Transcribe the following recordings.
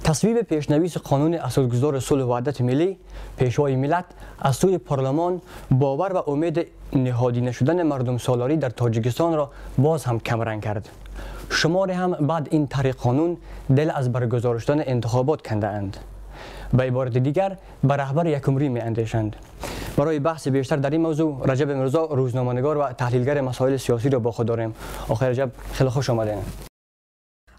تصویب پیشنویس قانون اساسگذار صلح و وحدت ملی پیشوای ملت از سوی پارلمان باور و امید نهادینه شدن مردم سالاری در تاجیکستان را باز هم کمرنگ کرد. شماری هم بعد این طرح قانون دل از برگزار شدن انتخابات کنده اند. به عبارت دیگر به رهبر یکمری می اندیشند. برای بحث بیشتر در این موضوع رجب میرزا، روزنامه‌نگار و تحلیلگر مسائل سیاسی را با خود داریم. آقای رجب، خیلی خوش آمدین.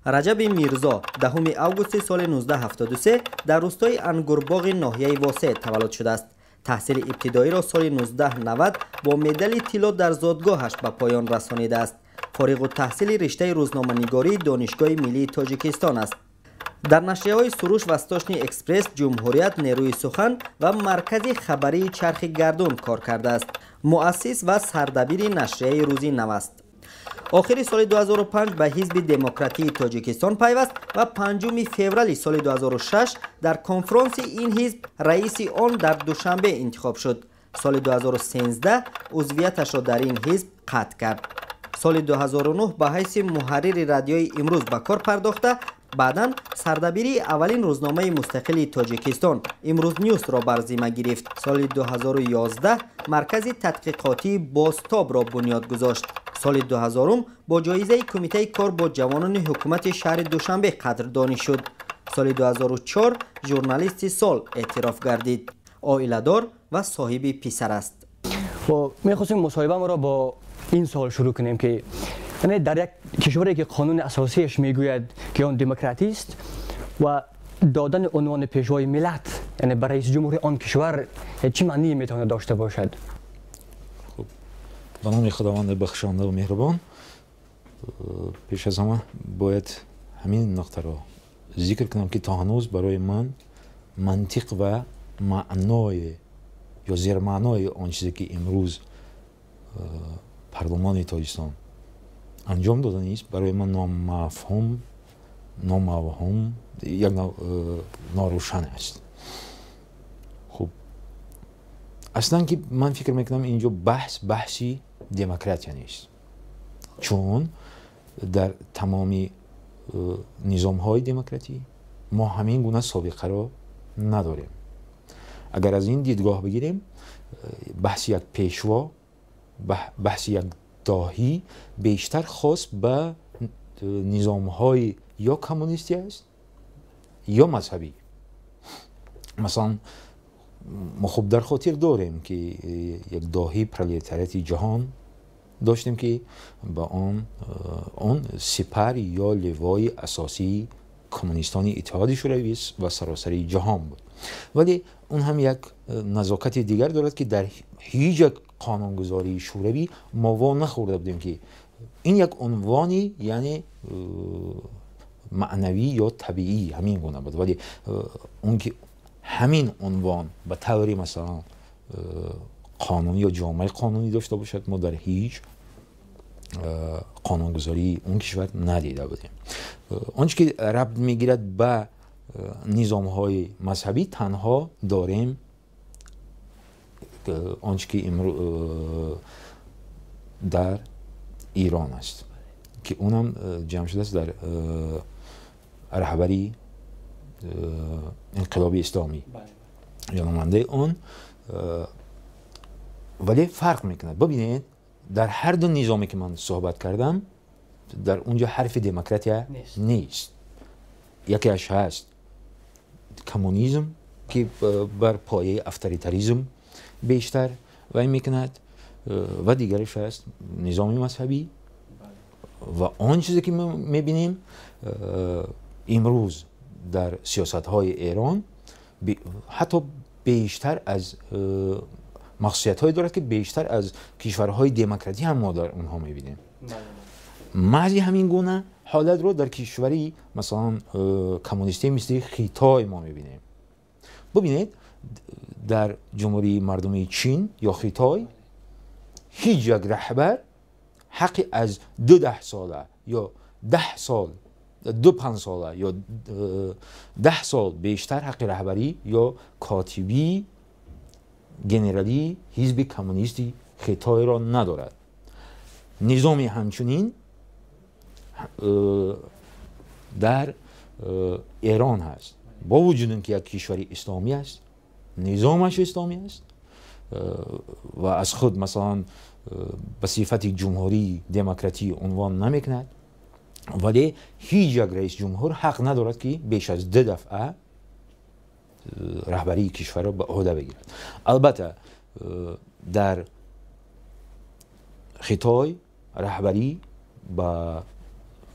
Раҷаби Мирзо 10 августи соли 1973 дар рӯстои Ангурбоғи ноҳияи Восеъ таваллуд шудааст. Таҳсили ибтидоиро соли 1990 бо медали тилло дар зодгоҳаш ба поён расонидааст. Фориғу таҳсили риштаи рӯзноманигории Донишгоҳи миллии Тоҷикистон аст. Дар нашрияҳои Суруш, Восточный экспресс, Ҷумҳурият, Нерӯи сухан ва маркази хабарии Чархи гардун кор кардааст. Муассис ва сардабири нашрияи Рӯзи нав аст. Охири соли 2005 ба Ҳизби демократии Тоҷикистон пайваст ва 5 феврали соли 2006 дар конфронси ин ҳизб раиси он дар Душанбе интихоб шуд. Соли 2013 узвияташро дар ин ҳизб қатъ кард. Соли 2009 ба ҳайси муҳаррири радиои Имрӯз ба кор пардохта, баъдан сардабирии аввалин рӯзномаи мустақили Тоҷикистон Имрӯз Ньюсро бар зимма гирифт. Соли 2011 маркази тадқиқотии Бозтобро бунёд гузошт. Соли 2000 бо ҷоизаи Кумитаи кор бо ҷавонони ҳукумати шаҳри Душанбе қадрдонӣ шуд. Соли 2004 журналисти сол эътироф гардид. Оиладор ва соҳиби писар аст. Мехостем мусоҳибамро бо ин савол шурӯъ кунем, ки яъне дар як кишваре ки қонуни асосиаш мегӯяд, ки он демократӣ аст, ва додани унвони пешвои миллат, яъне ба раиси ҷумҳури он кишвар, чӣ маъние метавонад дошта бошад? Ба номи Худованди бахшанда ва меҳрубон. Пеш аз ҳама бояд ҳамин нуқтаро зикр кунам, ки то ҳанӯз барои ман мантиқ ва маъное ё зермаънои он чизе, ки имрӯз парлумони Тоҷикистон анҷом доданист, барои ман номафҳум, номавҳум, як норӯшан аст. Хуб, аслан ки ман фикр мекунам, инҷо баҳс баҳси демократия нест, чун дар тамоми низомҳои демократӣ мо ҳамин гуна собиқаро надорем. Агар аз ин дидгоҳ бигирем, баҳси як пешво, баҳси як доҳӣ бештар хос ба низомҳои ё коммунистӣ аст, ё мазҳабӣ. Масалан, мо хуб дар хотир дорем, ки як доҳии пролетариати ҷаҳон доштем, ки ба он сипар ё ливои асосии коммунистони Иттиҳоди Шӯравӣ ва саросари ҷаҳон буд. Вале он ҳам як назокати дигар дорад, ки дар ҳеҷ як қонунгузории шӯравӣ мо во нахӯрда будем, ки ин як унвони, яъне маънавӣ ё табиӣ ҳамин гуна буд. Вале он ки ҳамин унвон ба таври, масалан, қонунӣ ё ҷомаи қонунӣ дошта бошад, мо дар ҳеҷ қонунгузории он кишвар надида будем. Он чи ки рабт мегирад ба низомҳои мазҳабӣ, танҳо дорем он чи ки дар Ирон аст, ки онам ҷамъ шудааст дар раҳбари инқилоби исломӣ ё намояндаи он. Вале фарқ мекунад. Бибинед, дар ҳар ду низоме, ки ман суҳбат кардам, дар унҷо ҳарфи демократия нест. Якеаш ҳаст коммунизм, ки бар пояи авторитаризм бештар вай мекунад, ва дигараш ҳаст низоми мазҳабӣ. Ва он чизе, ки мебинем имрӯз дар сиёсатҳои Эрон, ҳатто бештар аз махсусиятҳое дорад, ки бештар аз кишварҳои демократӣ ҳам мо дар онҳо мебинем. Маҳзи ҳамин гуна ҳолатро дар кишвари, масалан, коммунистӣ мисли Хитой мо мебинем. Бубинед, дар Ҷумҳурии Мардумии Чин ё Хитой ҳеҷ як раҳбар ҳаққи аз ду даҳсола ё 10 сол, ду панҷсола ё 10 сол бештар ҳаққи раҳбарӣ ё котибии генералии ҳизби коммунисти Хитойро надорад. Низоми ҳамчунин дар Эрон ҳаст. бо вуҷуди ин ки як кишвари исломӣ аст, низомаш исломӣ аст ва аз худ масалан ба сифати ҷумҳурии демократӣ унвон намекунад, вале ҳеҷ як раис ҷумҳур ҳақ надорад ки беш аз 2 дафъа раҳбарии кишварро ба ӯҳда бигирад. Албатта дар Хитой раҳбарӣ ба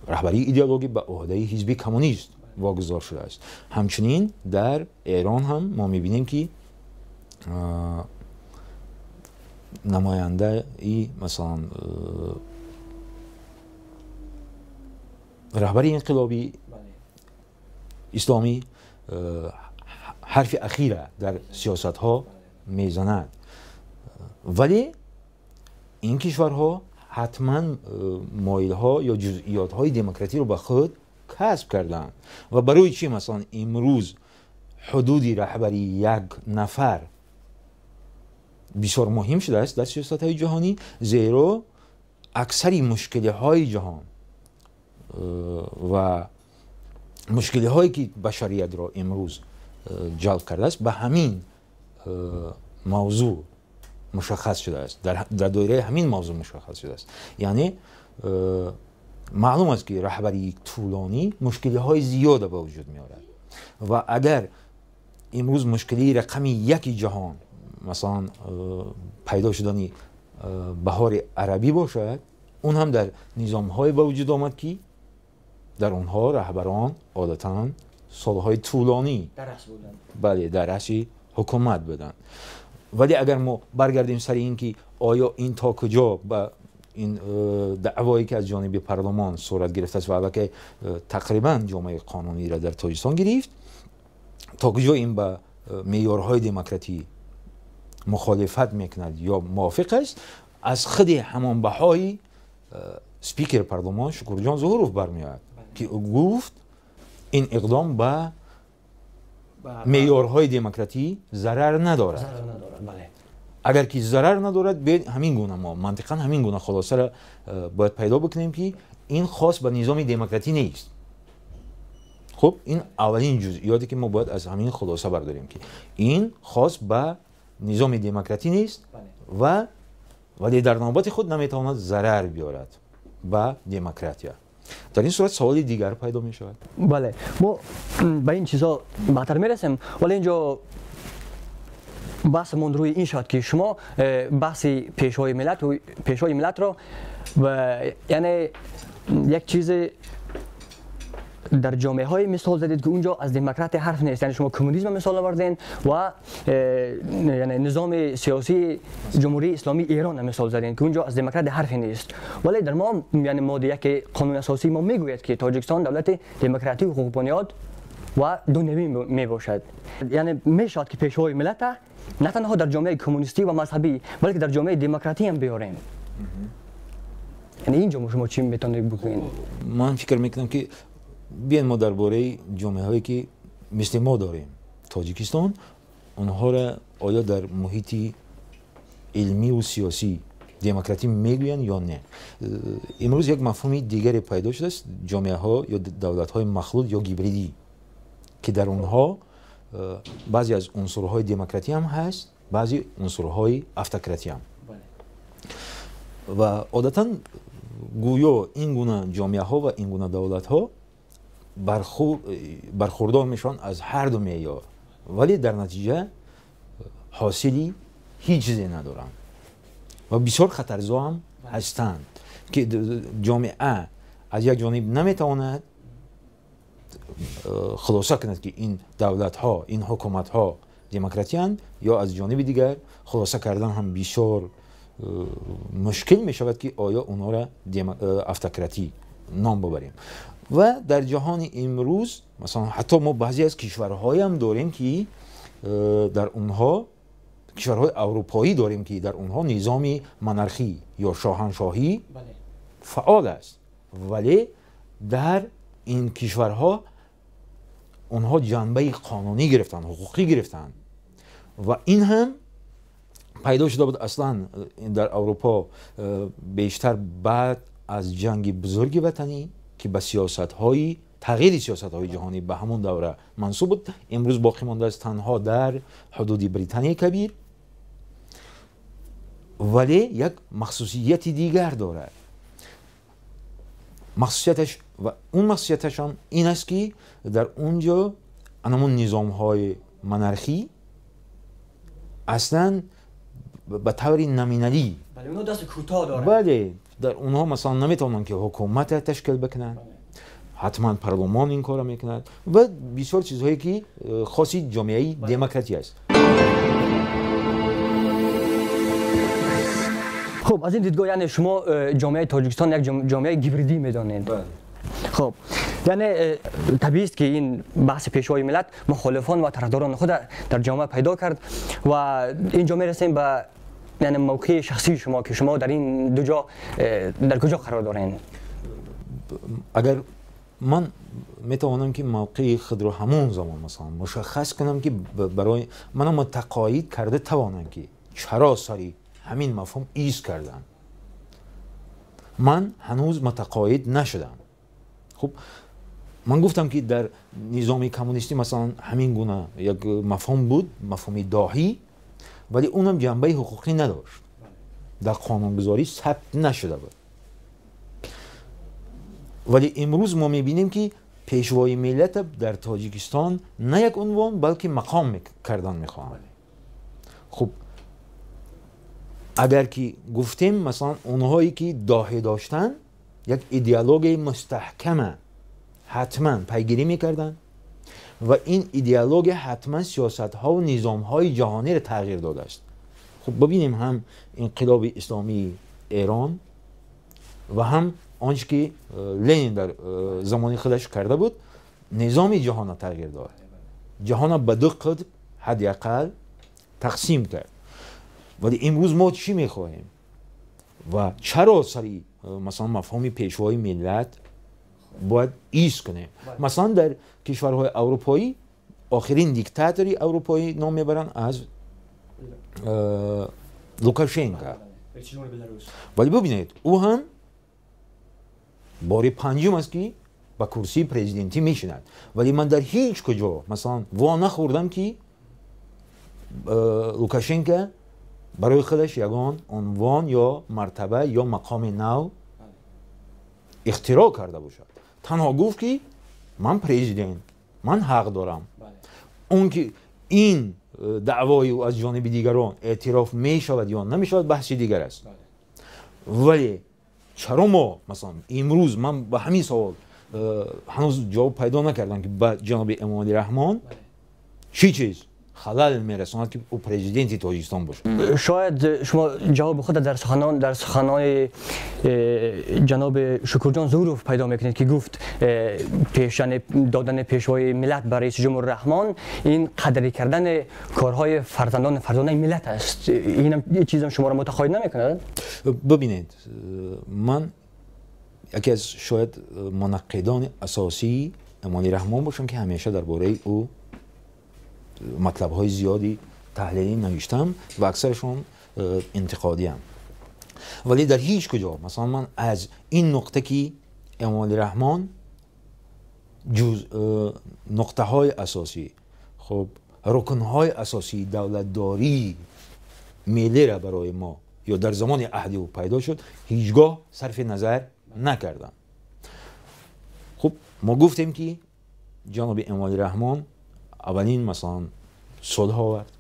раҳбарии идеологӣ ба ӯҳдаи ҳизби коммунист вогузор шудааст. Ҳамчунин дар Эрон ҳам мо мебинем ки намояндаи масалан раҳбари инқилоби исломӣ ҳарфи ахира дар сиёсатҳо мезанад. Вале ин кишварҳо ҳатман моилҳо ё ҷузъиётҳои демократиро ба худ касб карданд. Ва барои чӣ масалан имрӯз ҳудуди раҳбарии як нафар бисёр муҳим шудааст дар сиёсатҳои ҷаҳонӣ? Зеро аксари мушкилиҳои ҷаҳон ва мушкилиҳое ки башариятро имрӯз ҷалб кардааст ба ҳамин мавзӯъ мушаххас шудааст, дар доираи ҳамин мавзӯъ мушаххас шудааст. Яъне маълум аст ки раҳбарии тӯлонӣ мушкилиҳои зиёда ба вуҷуд меорад ва агар имрӯз мушкилии рақами яки ҷаҳон масалан пайдо шудани баҳори арабӣ бошад, он ҳам дар низомҳое ба вуҷуд омад ки дар онҳо раҳбарон одатан солҳои тӯлонӣ бале дар раъси ҳукумат буданд. Вале агар мо баргардем сари ин ки оё ин то куҷо ба ин даъвое ки аз ҷониби парлумон сурат гирифтааст ва аллакай тақрибан ҷомеаи қонуниро дар Тоҷикистон гирифт, то куҷо ин ба меъёрҳои демократӣ мухолифат мекунад ё мувофиқ аст, аз худи ҳамон баҳои спикери парлумон Шукурҷон Зуҳуров бармеояд ки ӯ гуфт ин иқдом ба меъёрҳои демократӣ зарар надорад. Агар ки зарар надорад, ҳамин гуна мо мантиқан ҳамин гуна хулосаро бояд пайдо бикунем ки ин хос ба низоми демократӣ нест. Хуб, ин аввалин ҷузъиёте ки мо бояд аз ҳамин хулоса бардорем ки ин хос ба низоми демократӣ нест ва вале дар навбати худ наметавонад зарар биёрад ба демократия. Дар ин сурат саволи дигар пайдо мешавад. Бале, мо ба ин чизҳо баъдтар мерасем, вале инҷо баҳсмон рӯи ин шуд ки шумо баҳси пешвои миллатро яъне як чиз дар ҷомеаҳое мисол задед ки унҷо аз демократия ҳарф нест. Яъне шумо коммунизм мисол овардед ва яъне низоми сиёсии ҷумҳурии исломии Эрон мисол задед ки унҷо аз демократия ҳарфе нест. Вале дар мо яъне моддаи яки қонуни асосии мо мегӯяд ки Тоҷикистон давлати демократӣ, ҳуқуқбунёд ва дунявӣ мебошад. Яъне мешавад ки пешвои миллат на танҳо дар ҷомеаи коммунистӣ ва мазҳабӣ, балки дар ҷомеаи демократӣ ҳам биёрем. Яъне инҷо шумо чӣ метавонед бигӯед? Ман фикр мекунам ки биён мо дар бораи ҷомеаҳое ки мисли мо дорем Тоҷикистон, онҳоро оё дар муҳити илмӣ ва сиёсӣ демократӣ мегӯянд ё не? Имрӯз як мафҳуми дигаре пайдо шудааст, ҷомеаҳо ё давлатҳои махлут ё гибридӣ, ки дар онҳо баъзе аз унсурҳои демократӣ ҳам ҳаст, баъзе унсурҳои автократӣ ҳам. Ва одатан гӯё ин гуна ҷомеаҳо ва ин гуна давлатҳо бархурдор мешаванд аз ҳар ду меъёр, вале дар натиҷа ҳосили ҳеҷ чизе надоранд ва бисёр хатарзо ҳам ҳастанд ки ҷомеа аз як ҷониб наметавонад хулоса кунад ки ин давлатҳо, ин ҳукуматҳо демократиянд, ё аз ҷониби дигар хулоса кардан ҳам бисёр мушкил мешавад ки оё онҳоро автократӣ ном бибарем. Ва дар ҷаҳони имрӯз масалан ҳатто мо баъзе аз кишварҳоям дорем ки дар онҳо кишварҳои аврупоӣ дорем ки дар онҳо низоми монархӣ ё шоҳаншоҳӣ фаъол аст, вале дар ин кишварҳо онҳо ҷанбаи қонунӣ гирифтанд, ҳуқуқӣ гирифтанд ва ин ҳам пайдо шуда буд аслан дар Аврупо бештар баъд аз ҷанги бузурги ватанӣ ки ба сиёсатҳои تغییر سیاست‌های جهانی به همون دوره منسوب بود، امروز باقی مانده است تنها در حدود بریتانیای کبیر، ولی یک مخصوصیت دیگر دارد. مخصوصیتش و اون مخصوصیتش هم این است که در اونجا همون نظام‌های منارخی اصلا به طور نمینالی، بله، اونها دست کوتاه دارن، بله، در اونها مثلا نمیتونن که حکومت تشکیل بکنن، حتما پارلمان این کارو میکند و بسیار چیزهایی که خاصی جامعه دموکراتی است. خب از این دیدگاه یعنی شما جامعه تاجیکستان یک جامعه گیبریدی میدانید. بله. خب یعنی طبیعی است که این بحث پیشوای ملت مخالفان و طرفداران خود در جامعه پیدا کرد و اینجا میرسیم به یعنی موقع شخصی شما که شما در این دو جا در کجا قرار دارین؟ اگر من میتوانم که موقع خود رو همون زمان مثلا مشخص کنم که برای من متقاعد کرده توانم که چرا سری همین مفهوم ایز کردم، من هنوز متقاعد نشدم. خب من گفتم که در نظام کمونیستی مثلا همین گونه یک مفهوم بود، مفهوم داهی، ولی اونم جنبه حقوقی نداشت، در قانونگذاری ثبت نشده بود. ولی امروز ما میبینیم که پیشوای ملت در تاجیکستان نه یک عنوان بلکه مقام کردن میخواهند. خب اگر که گفتیم مثلا اونهایی که داهی داشتن یک ایدئولوژی مستحکمه حتما پیگیری میکردن و این ایدئولوژی حتما سیاست ها و نظام های جهانی را تغییر داده است. خب ببینیم هم انقلاب اسلامی ایران و هم آنچه که لنین در زمان خودش کرده بود، نظام جهان را تغییر داد، جهان را به دو قطب حداقل تقسیم کرد. ولی امروز ما چی میخواهیم و چرا سری مثلا مفهوم پیشوای ملت باید ایست کنیم؟ مثلا در کشورهای اروپایی آخرین دیکتاتوری اروپایی نام میبرن از لوکاشنکا، ولی ببینید او هم بار پنجم است که با کرسی پرزیدنتی میشیند، ولی من در هیچ کجا مثلا وا نخوردم که لوکاشنکا برای خودش یگان عنوان یا مرتبه یا مقام نو اختراع کرده باشد. تنها گفت که من پرزیدنت، من حق دارم. اون که این دعوای او از جانب دیگران اعتراف می شود یا نمی شود بحث دیگر است. ولی چرا ما مثلا امروز من به همین سوال هنوز جواب پیدا نکردم که به جناب امامعلی رحمان چی چیز خلل میرساند که او پرزیدنت تاجیکستان باشه. شاید شما جواب خود در سخنان جناب شکرجان ظهوروف پیدا میکنید که گفت پیشن دادن پیشوای ملت برای رئیس جمهور رحمان این قدری کردن کارهای فرزندان ملت است. اینم چیزم شما را متقاعد نمیکند؟ ببینید، من یکی از شاید منقدان اساسی امامعلی رحمان باشم که همیشه درباره او مطلب‌های زیادی تحلیلی نوشتم و اکثرشون انتقادی هم. ولی در هیچ کجا مثلا من از این نقطه که امامعلی رحمان جز نقطه های اساسی، خب رکن‌های اساسی دولتداری ملی را برای ما یا در زمان عهد او پیدا شد هیچگاه صرف نظر نکردم. خب ما گفتیم که جناب امامعلی رحمان اولین مثلا صلح آورد.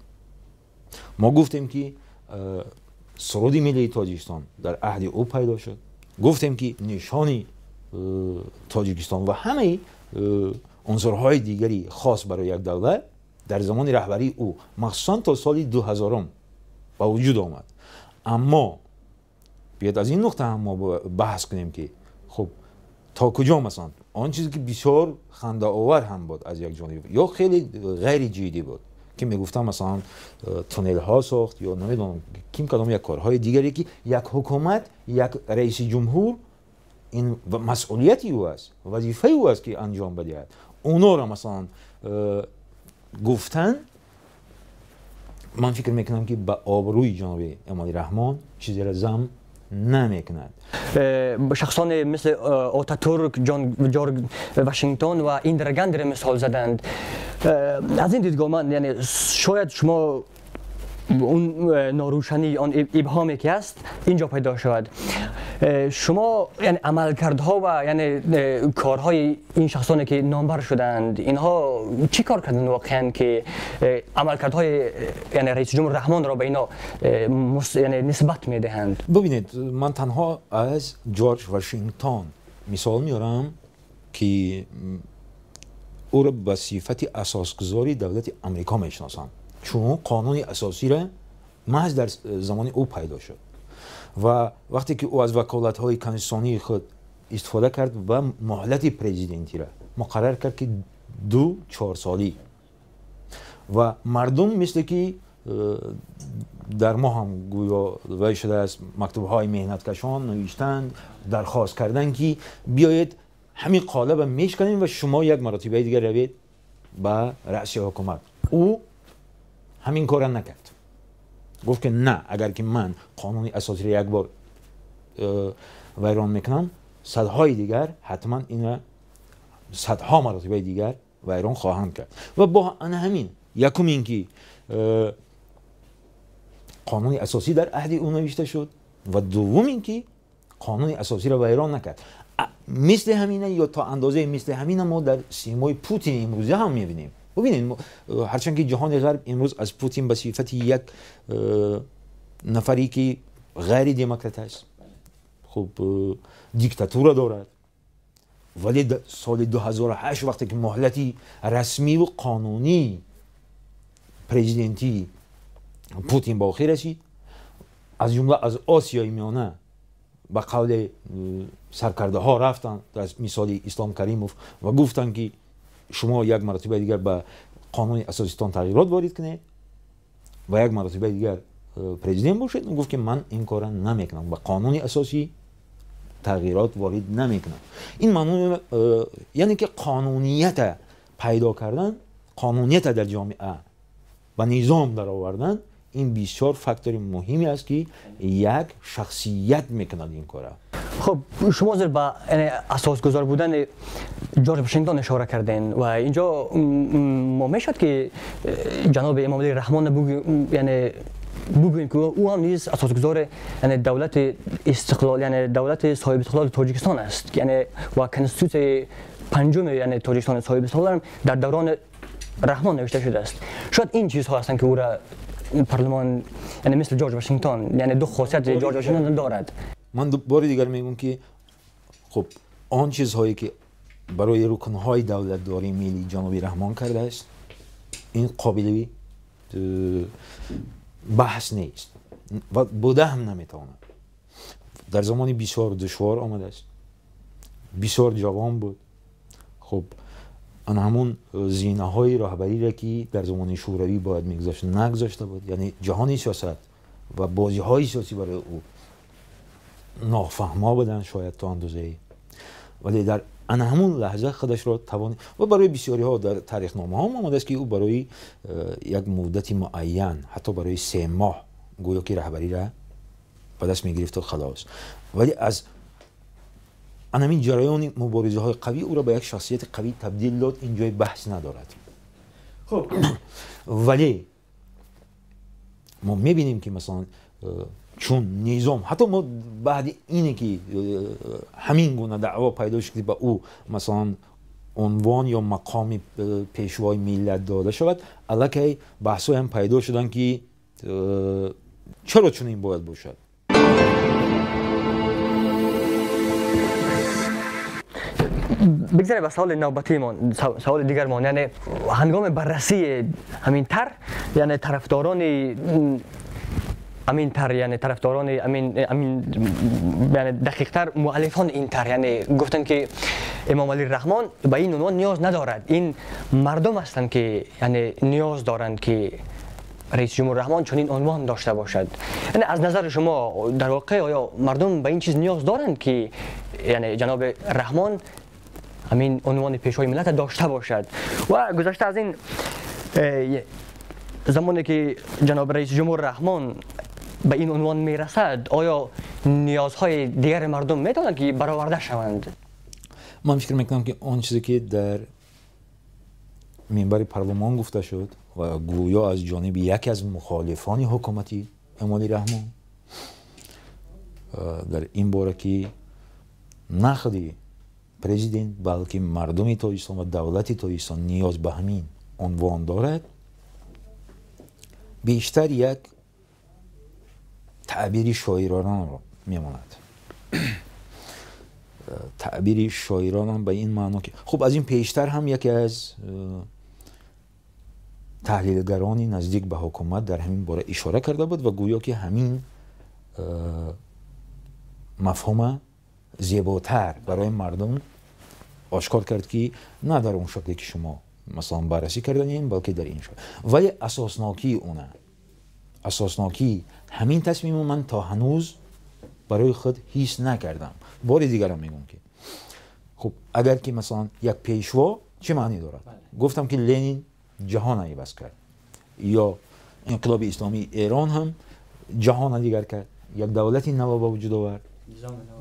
ما گفتیم که سرود ملی تاجیکستان در عهد او پیدا شد. گفتیم که نشان تاجیکستان و همه عنصرهای دیگری خاص برای یک دولت در زمان رهبری او مخصوصا تا سال 2000 به وجود آمد. اما بیاد از این نقطه هم ما بحث کنیم که خب تا کجا مثلا آن چیزی که بسیار خنده آور هم بود از یک جانب یا خیلی غیر جدی بود که میگفتم مثلا تونل ها ساخت یا نمیدونم کیم کدام یک کارهای دیگری که یک حکومت، یک رئیس جمهور این مسئولیتی او است، وظیفه او است که انجام بدهد. اونا را مثلا گفتن، من فکر میکنم که به آبروی جناب امامعلی رحمان چیزی را زم намекунад. Шахсоне мисли Отатурк, Ҷорҷ Вашингтон ва Индира Гандиро мисол заданд. Аз ин дидгоҳ ман яъне шояд шумо он норӯшанӣ, он ибҳоме ки ҳаст, инҷо пайдо шавад. Шумо яъне амалкардҳо ва яъне корҳои ин шахсоне ки номбар шуданд, инҳо чӣ кор карданд воқеан, ки амалкардҳои яъне раиси ҷумҳур Раҳмонро ба ино яъне нисбат медиҳанд? Бубинед, ман танҳо аз Ҷорҷ Вашингтон мисол меорам, ки ӯро ба сифати асосгузори давлати Амрико мешиносанд, чун қонуни асосиро маҳз дар замони ӯ пайдо шуд ва вақте ки ӯ аз ваколатҳои конститутсионии худ истифода кард ва муҳлати президентиро муқаррар кард, ки 2-4 солӣ, ва мардум мисле ки дар мо ҳам гӯё вай шудааст, мактубҳои меҳнаткашон навиштанд, дархост карданд, ки биёед, ҳамин қолаба мешканем ва шумо як маротибаи дигар равед ба раъси ҳукумат. Ӯ ҳамин кора накард, гуфт, ки на, агар ки ман қонуни асосиро як бор вайрон мекунам, садҳои дигар ҳатман инро садҳо маротибаи дигар вайрон хоҳанд кард. Ва бо ана ҳамин, якум ин ки қонуни асосӣ дар аҳди ӯ навишта шуд ва дуввум ин ки қонуни асосиро вайрон накард. Мисли ҳамина ё то андозаи мисли ҳамина мо дар симои Путин имрӯза ҳам мебинем. Бубинед, ҳарчанд ки ҷаҳони ғарб имрӯз аз Путин ба сифати як нафаре ки ғайри демократ аст, хуб, диктатура дорад, вале соли 2008, вақте ки муҳлати расмиву қонунии президентии Путин ба охир расид, аз ҷумла аз Осиёи Миёна ба қавли саркардаҳо рафтанд, аз мисоли Ислом Каримов, ва гуфтанд, ки шумо як маротибаи дигар ба қонуни асоситон тағйирот ворид кунед ва як маротибаи дигар президент бошед. Гуфт, ки ман ин кора намекунам, ба қонуни асосӣ тағйирот ворид намекунам. Ин маъно, яъне ки қонунията пайдо кардан, қонунията дар ҷомеа ба низом даровардан, ин бисёр фактори муҳиме аст, ки як шахсият мекунад ин кора. Хуб, шумо зир ба асосгузор будани Ҷорҷ Вашингтон ишора кардем ва инҷо мо мешавад, ки ҷаноби Эмомалӣ Раҳмон яъне бигӯем, ки ӯ ҳам низ асосгузори яъне давлати истиқлол, яъне давлати соҳиби истиқлоли Тоҷикистон аст, яъне ва конститутсияи панҷуми яъне Тоҷикистони соҳиби истиқлол дар даврони Раҳмон навишта шудааст. Шояд ин чизҳо ҳастанд, ки ӯра парлумон яъне мисли Ҷорҷ Вашингтон, яъне ду хосияти Ҷорҷ Вашингтон дорад. Ман бори дигар мегӯям, ки хуб, он чизҳое ки барои рукнҳои давлатдории миллӣ ҷаноби Раҳмон кардааст, ин қобили баҳс нест ва буда ҳам наметавонад. Дар замони бисёр душвор омадааст, бисёр ҷавон буд. Хуб, ана ҳамун зинаҳои роҳбариро, ки дар замони Шӯравӣ бояд мегузашт, нагузашта буд, яъне ҷаҳони сиёсат ва бозиҳои сиёсӣ барои ӯ нофаҳмо буданд шояд то андозае, вале дар ана ҳамун лаҳза худашро тавон ва барои бисёриҳо дар таърихномаҳо омадааст, ки ӯ барои як муддати муайян, ҳатто барои 3 моҳ гӯё ки раҳбариро ба даст мегирифту халос, вале аз анамин ҷараёни муборизаҳои қавӣ ӯро ба як шахсияти қавӣ табдил дод. Ин ҷои баҳс надорад. Хуб. Вале мо мебинем, ки масалан чун низом, ҳатто мо баъди ине ки ҳамин гуна даъво пайдо шуд, ки ба ӯ масалан унвон ё мақоми пешвои миллат дода шавад, аллакай баҳсҳоям пайдо шуданд, ки чаро чунин бояд бошад. Бигзарем ба саволи навбатиимон, саволи дигармон. Яъне ҳангоми баррасии ҳамин тарҳ, яъне тарафдорони ҳамин тарҳ, яъне тарафдорони ҳамин, яъне дақиқтар муаллифони ин тарҳ, яъне гуфтанд, ки Эмомалӣ Раҳмон ба ин унвон ниёз надорад, ин мардум ҳастанд, ки яъне ниёз доранд, ки раиси ҷумҳур Раҳмон чунин унвон дошта бошад. Яъне аз назари шумо, дар воқеъ оё мардум ба ин чиз ниёз доранд, ки яъне ҷаноби Раҳмон ҳамин унвони пешвои миллат дошта бошад? Ва гузашта аз ин, замоне ки ҷаноби раиси ҷумҳур Раҳмон ба ин унвон мерасад, оё نیازهای دیگر مردم میتونند که برآورده شوند؟ من فکر میکنم که آن چیزی که در منبر پارلمان گفته شد و گویا از جانب یکی از مخالفان حکومتی امالی رحمان در این باره که نه خودی президент балки мардуми Тоҷикистон ва давлати Тоҷикистон ниёз ба ҳамин унвон дорад, бештар як таъбири шоиронро мемонад. Таъбири шоиронам ба ин маъно ки хуб аз ин пештар ҳам яке аз таҳлилгарони наздик ба ҳукумат дар ҳамин бора ишора карда буд ва гӯё ки ҳамин мафҳума зеботар барои мардум ошкор кард ки на дар он шакле ки шумо масалан баррасӣ карданин, балки дар ин шакл. Вале асоснокии она, асоснокии ҳамин тасмиму ман то ҳанӯз барои худ ҳис накардам. Бори дигарам мегӯм ки хуб агар ки масалан як пешво чӣ маънӣ дорад? Гуфтам ки Ленин ҷаҳон иваз кард ё инқилоби исломии Эрон ҳам ҷаҳона дигар кард, як давлати нав ба вуҷуд овард,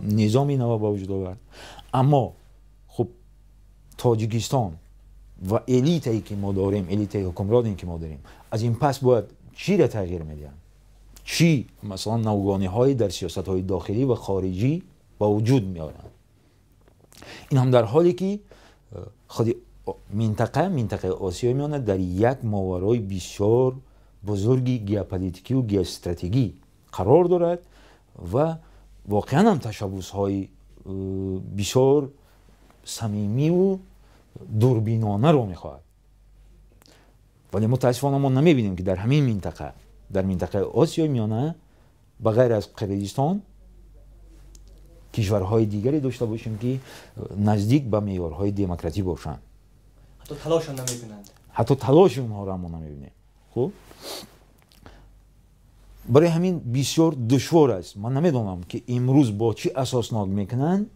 низоми нав ба вуҷуд овард. Аммо хуб Тоҷикистон ва элитае ки мо дорем, элитаи ҳукмроне ки мо дорем, аз ин пас бояд чиро тағйир медиҳанд? Чӣ масалан навгониҳое дар сиёсатҳои дохилӣ ва хориҷӣ ба вуҷуд меоранд? Ин ҳам дар ҳоле ки худи минтақа, минтақаи Осиёи Миёна дар як моварои бисёр бузурги геополитикиву геостратегӣ қарор дорад ва воқеан ҳам ташаббусҳои бисёр самимиву дурбинонаро мехоҳад. Вале мутаассифона мо намебинем ки дар ҳамин минтақа, дар минтақаи Осиёи Миёна ба ғайр аз Қирғизистон кишварҳои дигаре дошта бошем ки наздик ба меъёрҳои демократӣ бошанд. Ҳатто талошам намекунанд. Ҳатто талоши онҳоро мо намебинем. Хуб, барои ҳамин бисёр душвор аст. Ман намедонам ки имрӯз бо чӣ асоснок мекунанд,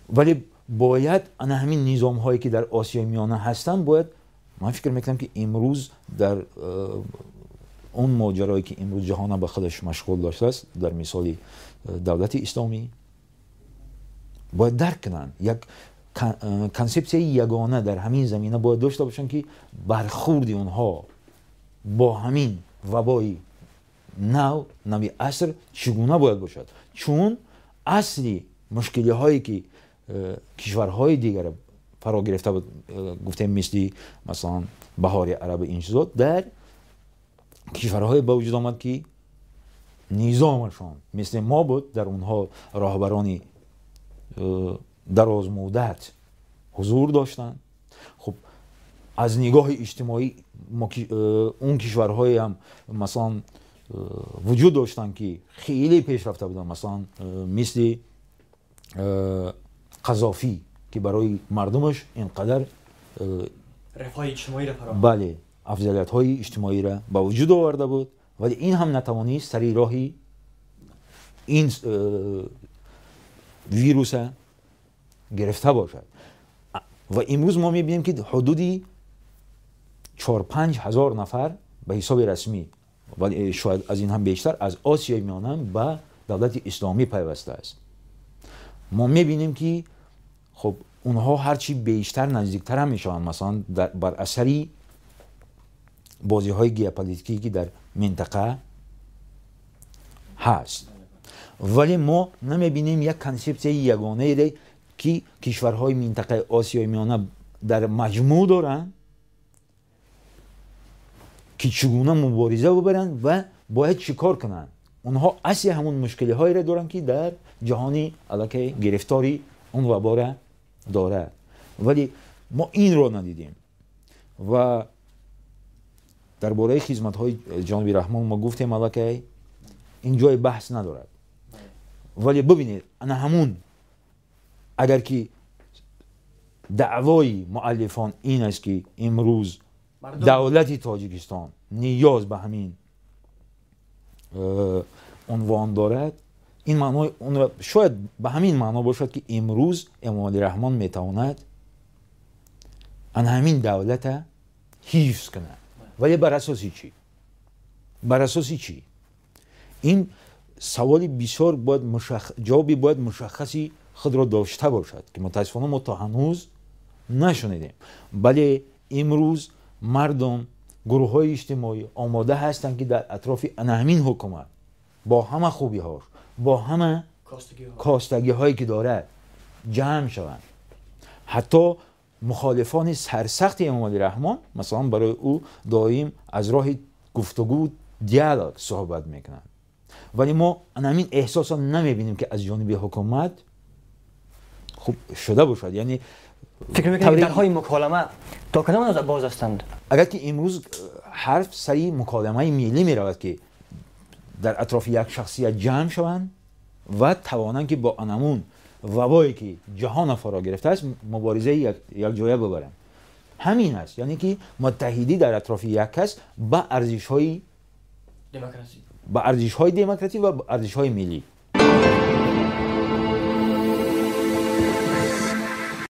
вале бояд ана ҳамин низомҳое ки дар Осиёи Миёна ҳастанд, бояд, ман фикр мекунам ки имрӯз дар он моҷарое ки имрӯз ҷаҳона ба худаш машғул доштааст, дар мисоли давлати исломӣ, бояд дарк кунанд як консепсияи ягона дар ҳамин замина бояд дошта бошанд ки бархурди онҳо бо ҳамин вабои нав, нави аср чӣ гуна бояд бошад. Чун асли мушкилиҳое ки кишварҳои дигар фаро гирифта буд, гуфтем мисли масалан баҳори араби ин чизо, дар кишварҳое ба вуҷуд омад ки низомашон мисли мо буд, дар онҳо роҳбарони дарозмуддат ҳузур доштанд. Хуб, аз нигоҳи иҷтимоӣ он кишварҳое ҳам масалан вуҷуд доштанд ки хеле пешрафта буданд, масалан мисли Қазофӣ ки барои мардумаш инқадар рифоҳи иҷтимоиро фароҳам, бале, афзалиятҳои иҷтимоиро ба вуҷуд оварда буд, вале ин ҳам натавонист сари роҳи ин вируса гирифта бошад. Ва имрӯз мо мебинем ки ҳудуди 4-5 ҳазор нафар ба ҳисоби расмӣ, вале шояд аз ин ҳам бештар, аз Осиёи Миёна ба давлати исломӣ пайвастааст. Мо мебинем ки хуб онҳо ҳарчи бештар наздиктар ҳам мешаванд, масалан бар асари бозиҳои геополитикӣ ки дар минтақа ҳаст. Вале мо намебинем як консепсияи ягонаере ки кишварҳои минтақаи Осиёи Миёна дар маҷмӯъ доранд ки чӣ гуна мубориза бибаранд ва бояд чӣ кор кунанд. Онҳо асли ҳамон мушкилиҳоеро доранд ки дар ҷаҳони аллакай гирифтори он вабора дорад. Вале мо инро надидем. Ва дар бораи хизматҳои ҷониби Раҳмон мо гуфтем, аллакай ин ҷои баҳс надорад. Вале бибинед, ана ҳамун агар ки даъвои муаллифон ин аст ки имрӯз давлати Тоҷикистон ниёз ба ҳамин унвон дорад, ин маънои онро шояд ба ҳамин маъно бошад ки имрӯз Эмомалӣ Раҳмон метавонад ана ҳамин давлата ҳифз кунад. Вале бар асоси чӣ? Бар асоси чӣ? Ин Саволи бисёр бояд ҷавоби бояд мушаххаси худро дошта бошад, ки мутаассифона мо то ҳанӯз нашунидем. Бале, имрӯз мардум, гурӯҳҳои иҷтимоӣ омода ҳастанд, ки дар атрофи ана ҳамин ҳукумат бо ҳама хубиҳош, бо ҳама костагиҳое ки дорад, ҷамъ шаванд. Ҳатто мухолифони сарсахти Эмомалӣ Раҳмон, масалан, барои ӯ доим аз роҳи гуфтугӯ, диалог суҳбат мекунанд, вале мо ҳамин эҳсосро намебинем, ки аз ҷониби ҳукумат хуб шуда бошад, яъне Фикр мекунед, дарҳои муколама то кадом андоза боз ҳастанд? Агар ки имрӯз ҳарф сари муколамаи миллӣ меравад, ки дар атрофи як шахсият ҷамъ шаванд ва тавонанд, ки бо анамун вабое ки ҷаҳонро фаро гирифтааст, муборизаи якҷоя бибаранд, ҳамин аст, яъне ки муттаҳидӣ дар атрофи як кас ба арзишҳои демократӣ ва арзишҳои миллӣ.